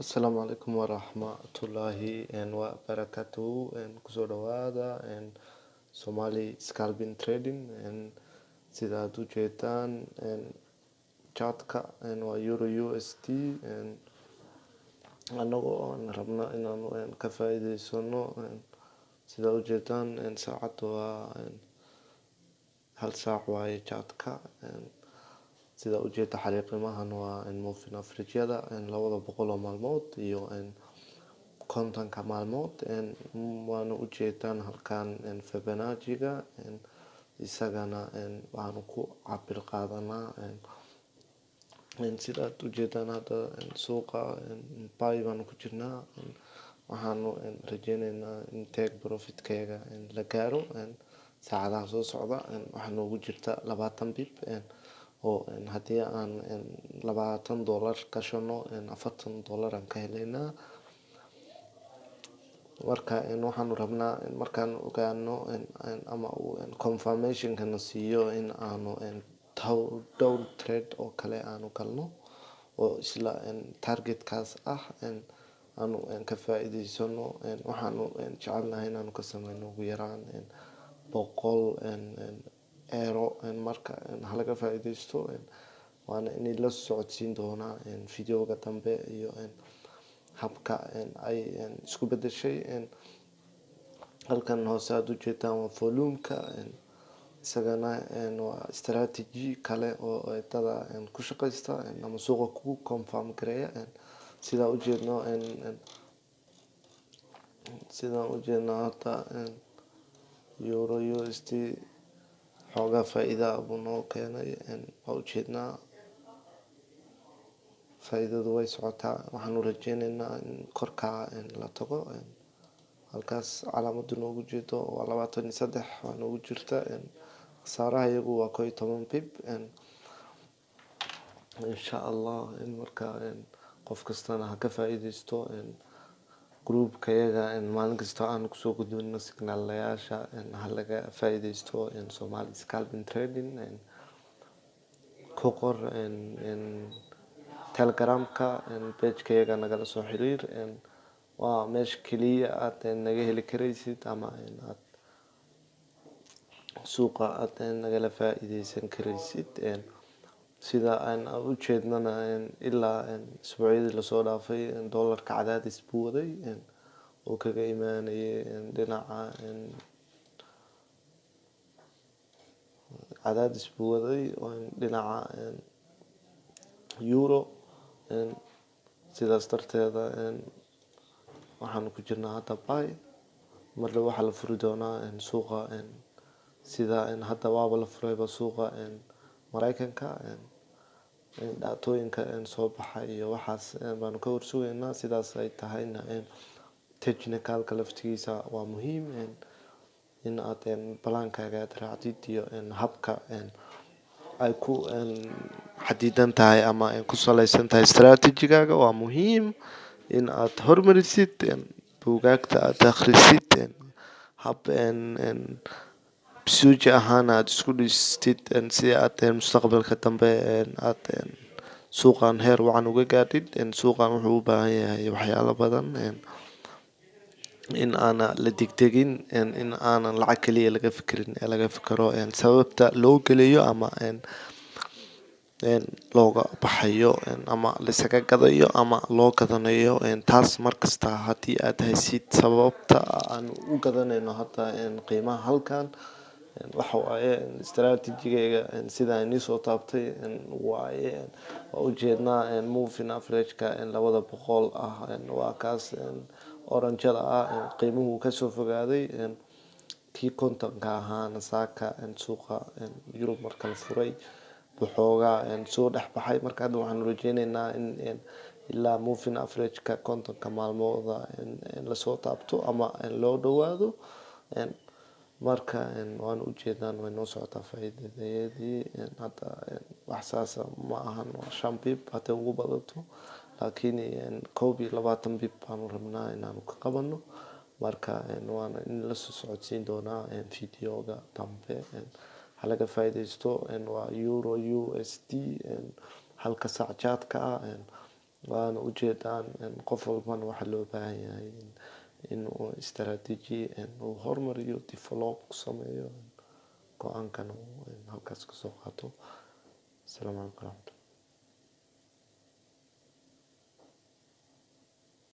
Asalaamu calaykum waraxmatullaahi wabarakaatuhu. Kusoo dhawaada Somali Scalping Trading. Sida aad u jeedaan chartka waa Euro USD, anagoo aan rabno inaan ka faa'iideysano. Sida u jeedaan, saacadda waa hal saac waaye chartka. Sida ujeeda, xariiqimahan waa moving average-yada 200 oo maalmood iyo 50-ka maalmood. Waana ujeedaan halkan Fibonacci-ga, isagana waanu ku cabir qaadanaa. Sidaad ujeedaan, hadda suuqa buy baanu ku jirnaa. Waxaanu rajeyneynaa in take profit-keega la gaaro saacadaha soo socda. Waxaa noogu jirta 20 pip, oo haddii aan $20 gashano, $40 aan ka heleynaa. Marka waxaanu rabnaa markaan ogaano ama uu confirmation-ka na siiyo in aanu dhowr trade oo kale aanu galno oo isla targetkaas ah aanu ka faa'iideysano. Waxaanu jecelnahay inaanu ka sameyno ugu yaraan €100. Marka halaga faa'iideysto, waana in la socodsiin doonaa videoga dambe iyo habka ay isku bedeshay. Halkan hoose aad ujeedaan waa volume-ka, isagana waa strategy kale oo dada ku shaqeysta ama suuqa ku confirm gareeya. Sidaan ujeedno hadda, Euro USD xoogaa faa'iida buu noo keenay. Waa ujeednaa, faa'iidadu way socotaa. Waxaanu rajeyneynaa in korkaa la tago. Halkaas calaamadu noogu jeedo waa 23 waa noogu jirta. Khasaaraha iyagu waa 11 pip, insha Allah. Marka qof kastana ha ka faa'iideysto groupka iyaga. Maalin kasta aan kusoo gudbino signalayaasha, ha laga faa'iideysto. Somali Scalping Trading ku qor Telegramka, page-kayaga nagala soo xiriir. Waa meesha keliya aad naga heli karaysid ama aad suuqa aad nagala faa'iideysan karaysid. Sida aan u jeednana, ilaa isbuucyadii lasoo dhaafay dollarka cadaadis buu waday oo kaga imaanayay dhinaca, cadaadis buu waday dhinaca euro. Sidaas darteeda waxaanu ku jirnaa hadda buy. Marna waxaa la furi doonaa suuqa, sida hadda waaba la furayba suuqa Mareykanka. Data-ooyinka soo baxa iyo waxaas baanu ka warsugaynaa. Sidaas ay tahayna, technicalka laftigiisa waa muhiim in aad plan-kaaga aad raacdid iyo habka ay ku xadidan tahay ama ku saleysan tahay strategy-gaaga. Waa muhiim in aad hormarisid, buugaagta aad akhrisid, hab suuji ahaan aad isku dhistid, si aad mustaqbalka dambe aad suuqan heer wacan uga gaadhid. Suuqan wuxuu u baahan yahay waxyaalo badan: in aana la degdegin, in aanan lacag kaliya laga fikirin, ee laga fikiro sababta loo gelayo ama looga baxayo ama laisaga gadayo ama loo gadanayo. Taas markasta haddii aad haysid sababta aan u gadanayno hadda qiimaha halkan, waxa waaye strategy-gayga sida aan iisoo taabtay waaye. Waa ujeednaa moving average-ka 200 ah, waa kaas oranjada ah. Qiimuhu kasoo fogaaday kii 50-ka ahaana. Saaka suuqa Yurub marka la furay, waxoogaa soo dhex baxay. Marka hadda waxaanu rajeyneynaa in ilaa moving average-ka 50-ka maalmooda lasoo taabto ama loo dhawaado. Marka waan ujeednaan, way noo socotaa faa'iidadayadii. Hadda wax saasa ma ahan, waa 5 pip hadday ugu badato, laakiin 21 pip baanu rabnaa inaanu ka qabano. Marka waana in lasoo socodsiin doonaa videoga dambe. Halaga faa'iideysto. Waa Euro USD, halka saac chartka ah. Waana ujeedaan, qof walbana waxaa loo baahan yahay inuu istaraatiiji uu horumariyo, develop ku sameeyo, go-aankana uu halkaas kasoo qaato. Asalaamu calaykum waraxmatullah.